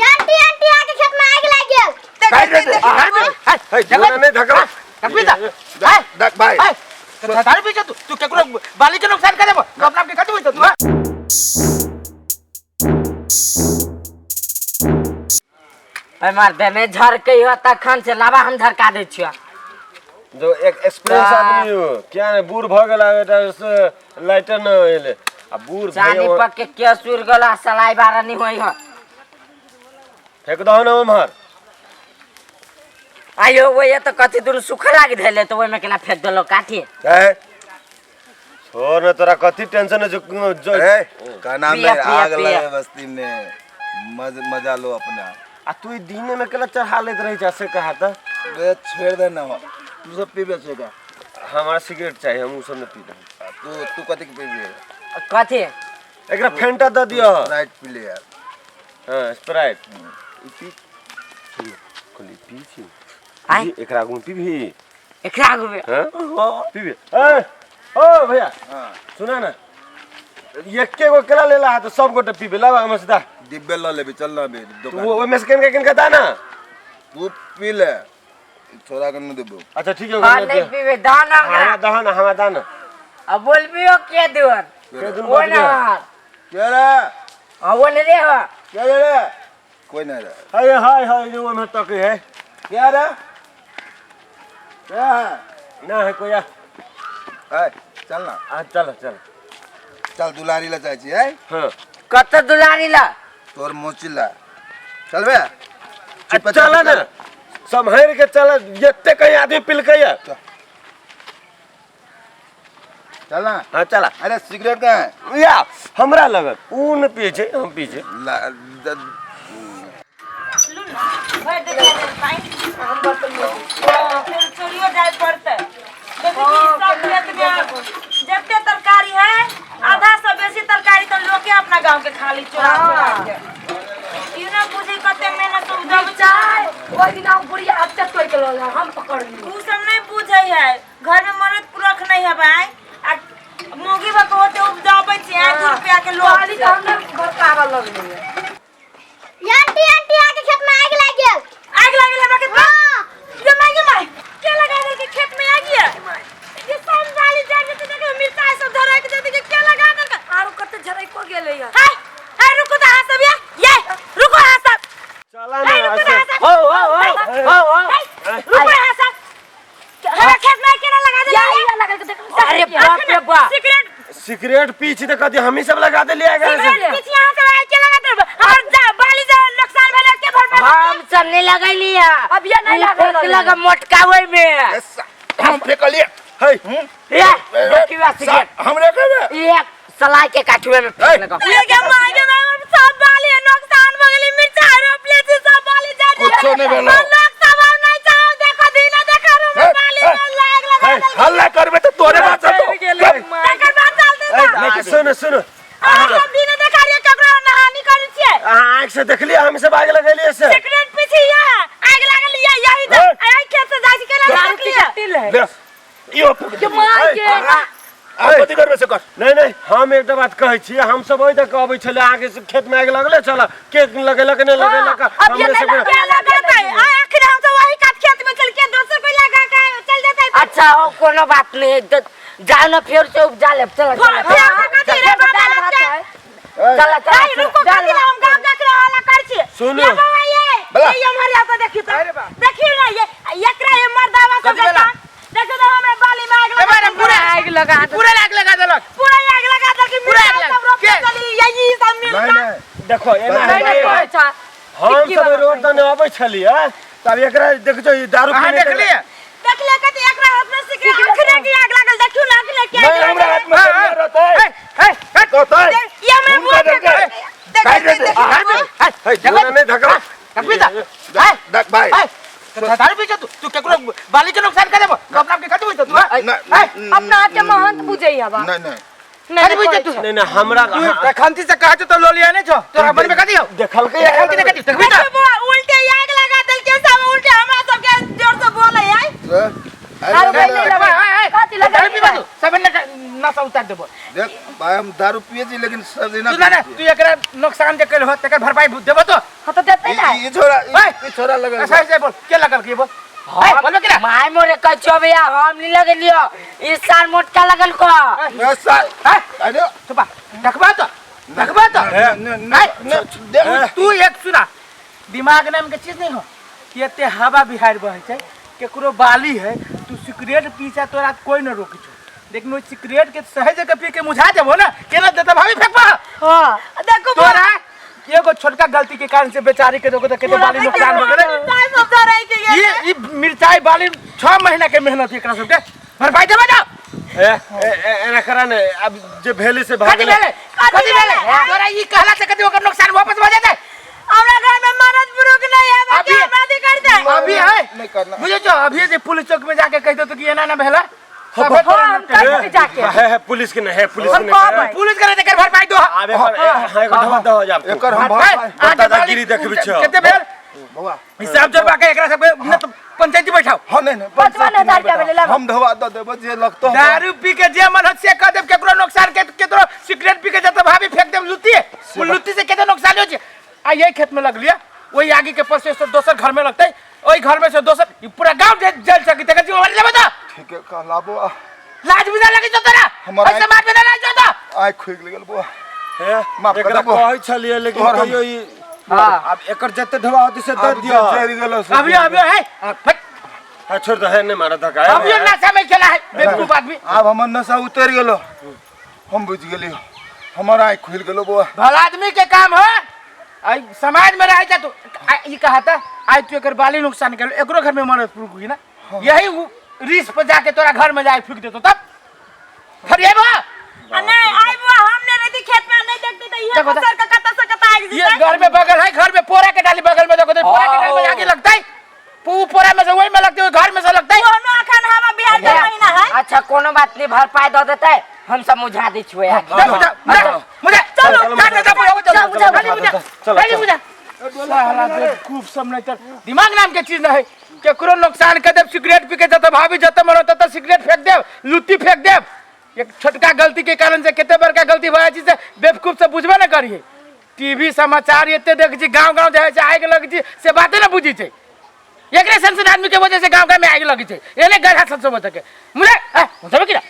Aunty aunty आके खेत में आग लाग गेल। काट दे हे जोना नहीं धकरा। रखबी ता। देख देख भाई। हे, दारू पी तू तू केकरो बाली के नुकसान करे तू अपना के कथी होइत तू? ए मार देने झरकै हो तखन से लाबा हम झरका दै छियो। जो एक एक्सपीरियंस आदमी हो क्या ने बूढ़ भ गेला बेटा से लाइटर न एले आ बूढ़ चानी भैया पक के केस उड़ गेला सलाई बारा नहीं होई हो। फेंक दहो ना उम्हर। आयो वो ये तो कथी दुनु सुखा लागी धैले तो ओइमे केना फेंक देलो काठी। ए छोड़ न तोरा कथी टेंशन है जो जो ए का नाम पिया, है पिया, आग पिया। लगे बस्ती में मजा लो अपना। आ तू ई दिने में केला चढ़ा लेत रही छै से कहा त? बे छोड़ दे ना तू सब पीबे छे का? हमारा सिगरेट चाहिए हम उ सब न पीते। तू तू कथी के पीबे? कथी? एकरा फेंटा द दियो। स्प्राइट पी ले यार। हां स्प्राइट। ई पी खोली पी छी। आय। ई एकरा आगू में पीबी? एकरा आगू में। हां पीबी। ए ओ भैया हां सुना ना एके गो केला लेला है तो सब गोटे पीबे लावा हमर से दा। डिब्बे ल लेबे चल ना बे दुकान। वो ओमे से किनका किनका दा ना। तू पी ले छोरा के न देबो। अच्छा ठीक है। हां नहीं पीबे दाना हमरा दहा ना हमरा दाना। अब बोलबियो के दुन? के दुन वो बच ना। गया? के रे? हां वो नहीं रे हो। के रे? कोई नहीं रे। हाय हाय हाय जो ओमे तक है। क्या रे? क्या है? ना है कोई आ। ए चल ना। आ चल चल चल दुलारी ला चाहे छी है। हां कत दुलारी ला? तोर मोची ला चल बे। चल ना सम्हार के चल जते कहीं आदमी पिलकै है। चल ना। हां चला। अरे सिगरेट कहाँ है? या हमरा लगत ऊ न पिए छै हम पिए छै। लू ना भर दे दे पानी हम बर्तन हां फिर चोरियो जाए पड़ते। देखो कि सब खेत में जते तरकारी है आधा से बेसी तरकारी तो लोग के अपना गांव के खाली चोरा चोरा के you ना बुझे कते मेहनत उपजाबै चाय ओइ दिन हम बुढ़िया अच्छा तोड़ के लऽ हम पकड़ ली। उ सब नहीं बुझे है घर में मरद पुरख नहीं है भाई आ मौगी बक होते उपजाबै छै 2 रुपया के लोग कहली तऽ हम नहि भड़काबऽ लगलियै। आंटी आंटी आके खेत में आग लाग गेल। आग लागल हमरा खेत में? ये my ये my के लगा देल के खेत में आग ये? ये सब वाली जान जते देखे मिर्चाई सब धरा के जते के लगा देल के? आरो कते झरको गेलै है। हाय हाय रुको त हां सब ये ये रुको हां सब। चला ना रुको ऐसे। हां सब। हो हो हो हो हो रुको हां सब। हमरा खेत में के लगा देल? या या लगल के देख। अरे बाप रे बाप। सिगरेट सिगरेट पी छी त कथी हमही सब लगा देलियै एकरा से? सिगरेट पी छी अहाँ सब आइ के लगा देब? हमर जा बाली जा नुकसान भेल के भरपाई हम सब नहीं लगैली है। अब ये नहीं उ लागल फेंक लगा मोटका ओइ में। हम फेंकलिए। हे ये देखियो सिगरेट। हमरे कहबे एक सलाई के काठुए में फेंक लगा। ये के माय के माय सब बाली नुकसान भ गेली मिर्चा रोपले छी सब बाली जा कुछो नहीं भेलो। लोग सब हम नहीं चाहो देखो दिन देखो रे बाली में लाग लगा हे, हल्ला करबे त तोरे बात चलतो। तकर बाद चलते ए, लेकिन सुन सुन अहाँ सब दिन देखा रहिए ककरो नहानी करै छियै। अहाँ आँखि से देखलियै हम सब आगि लगेलियै से। सिगरेट पीछे या आग लागल या यही तो आई खेत से जाइ छी केना देखलियै? ले इहो फूक के माय के आ कथी करबे से कर। नहीं नहीं हम एकटा बात कहै छी हम सब ओहि दऽ अबै छलै अहाँके खेत में आगि लगले छल के लगेलक नहि लगेलक अब ये हमरे नहीं सबके के लगेतै आ अखन हम सब वही कात खेत में चल के दोसर कोई लगा के चल जेतै। अच्छा हो कोनो बात नहीं जाओ ना फिर से उपजा लेब। चलो चलो फेर से कथी रे बाबा दाल भात है। चलो ए चलो रुको कथी ला हम गांव जाके हल्ला करै छी। सुनू। ये बाबा ये बला। ये हमर आता देखी तो देखी ना ये एकरा ये मर्दावा सब कथी भेला? देखो तो हमरा बाली में आग लगा ए पूरा आगि लगा देलक। पूरा आग लगा देलक। पूरा आग लगा देलक। पूरा आग मिर्चा लगा- सब रोप के के? चली यही सब मिल नहीं नहीं देखो एना नहीं नहीं है कहै छ। हम सब रोड दने अबै छलियै तब एकरा देख जो ई दारू अहाँ पीने देखलियै? देखले कथी एकरा हाथ में सिगरेट अखने के आग लागल देखियो ना अखने के आग नहीं हमरा लागल। हाथ में सरिया रहतै। हे, हे, रहतै। ये हमरा हुनका मुँह देलकै। देख काटि देतै। हे जोना नहीं धकरा। रखबी ता। देख देख भाई। हे, दारू पी तू तू केकरो बाली के नुकसान करे तू अपना के कथी होइत तू? अपना हाथ के महंत बुझै हवा। नहीं नहीं नहीं कथी बुझै तू? नहीं नहीं हमरा तू तखनती से कहत तो लोलिया नहीं छो तोरा मन में कथी हो? देखलकै तखनती ने कथी देखबी ता? देखियो बुआ उल्टे आग लगा देलकै सब उल्टे हमरा सबके जोर से बोले आय। अरे आरो नहीं लगा। कथी लगा दारू पीबा तू सब नशा उतार देबो। देख भाई हम दारू पिए छी लेकिन सब दिना तू ना ना तू एकरा नुकसान जे कइल हो तकर भरपाई देबो तो। हाँ तो देते ना। ई छोरा ए! ई छोरा लगल ऐसा ऐसे बोल के लगल के बोल। ए, बोलबे कि ना? माय मोरे कछो भैया हम नहीं लगलियो, इस साल मोटका लगल को। मैं साल ए, अरे चुपा देखबा तो, देखबा तो। न न न देख तू एक सुना दिमाग नाम के चीज नहीं हो कि एते हवा बिहार बहे छै, केकरो बाली है तू सिगरेट पीछा तोरा कोई न रोकी छौ, लेकिन ओ सिगरेट के सही जगह पी के मुझा देबो ना केना देता भाभी फेंकबा। हाँ देखो तोरा एगो छोटका गलती के कारण से बेचारी के देखो तो केते बाली नुकसान भ गेलै। मिरचाई सब धराई के गेलै। ये मिरचाई बाली 6 महीना के मेहनत एकरा सबके भरपाई देबे ना। ए ए ए, एना करा ने अब जे भेले से भऽ कथी गेलै। भेलै, कथी भेलै तोरा? ई कहला से कथी ओकर नुकसान वापस भ जेतै? हमरा घर में मरद पुरुष नहीं है, बाकी अभी- हमरा दी कर दे। अभी है नहीं करना। बुझे छो, अभी जे पुलिस चौक में जाके कह दो तो कि एना ना भेला सबे तोरा हाँ हम नपटे। कह देबै जाके। है है पुलिस के नहीं है, पुलिस के हम नहीं। कहबै। पुलिस करे तकर भरपाई दो। आब एकर हाँ, एकर ढोबा दहो जाब तू। एकर हम भरपाई भरपाई आके दादागिरी देखबै छौ। कते भेल बौआ हिसाब जोड़बा के एकरा सबके न तो पंचायती बैठाओ। हाँ नहीं नहीं 55,000 रुपया भेलै, लाबो। हम धोबा दऽ देबो जे लगतो। दारू पी के जे मन हो से कह देब, केकरो नुकसान के केकरो सिगरेट पी के जत भाभी फेंक देब लुत्ती, उ लुत्ती से केते नुकसान हो छै। आ यही खेत में लगलिया वही आगे के पसे से दोसर घर में लगतै, ओहि घर में से दोसर, ई पूरा गांव जल सकी तकर जिम्मेवारी लेबै तो। ठीक है कहला बौआ। लाज भी ना लगे छौ तोरा? हमर ऐसे मार भी ना लाज छौ तो? आँखि खुलि गेल बौआ। हे, माफ कर एकरा देबो। कहै छलियै लेकिन तोहर हम- कहियो ई हाँ। आब एकर जते ढोबा होतै से दऽ आब दिअ। जरि गेलो से अभी अभी है फट। हाँ, छोड़ दे, है नहीं मारा धक्का। अभी नशा में खेला है बेवकूफ आदमी। आब हमर नशा उतरि गेलो, हम बुझि गेलियो, हमर आँखि खुलि गेलो बौआ। भला आदमी के काम हो आई समाज में रह जा तू। ई कहा था आज तू एकर बाली नुकसान कर एकरो घर में मरद पुरुष हुई ना, यही उ रिस पर जाके तोरा घर में जाए फूक देतो तब फरिएबो। आ नहीं आई बुआ हम नहीं रहती खेत में नहीं देखती तो ये देखो, सर का कत्ता से कत्ता आगि ये जेतै। घर में बगल है, घर में पोरा के डाली बगल में देखो तो पोरा के डाली में आगे लगता है, पू पोरा में से वही में लगते है, घर में से लगता है। कोनो अखन हवा बिहार के महीना है। अच्छा कोनो बात नहीं, भरपाई दऽ देतै हम सब मुझा दै छियै आके। मुझे मुझे मुझे चलो काट दे चलो चलो, चलो मुझे चलो, चलो मुझे साला बेवकूफ सब नहीं तर दिमाग नाम के चीज न है, केकरो नुकसान कर देब सिगरेट पी के जत भाभी जत मरो तत सिगरेट फेंक देब लुत्ती फेंक देब। एक छोटका गलती के कारण से कते बड़का गलती भऽ जाइ छै से बेवकूफ से बुझबे न करिए। टीवी समाचार एते देख छी गांव गांव जाइ छै आगि लग छी से बाते न बुझी छै, एकरे सन सन आदमी के वजह से गांव गांव में आगि लगी छै, एने गधा सन सब के मुझे मुझे की ना।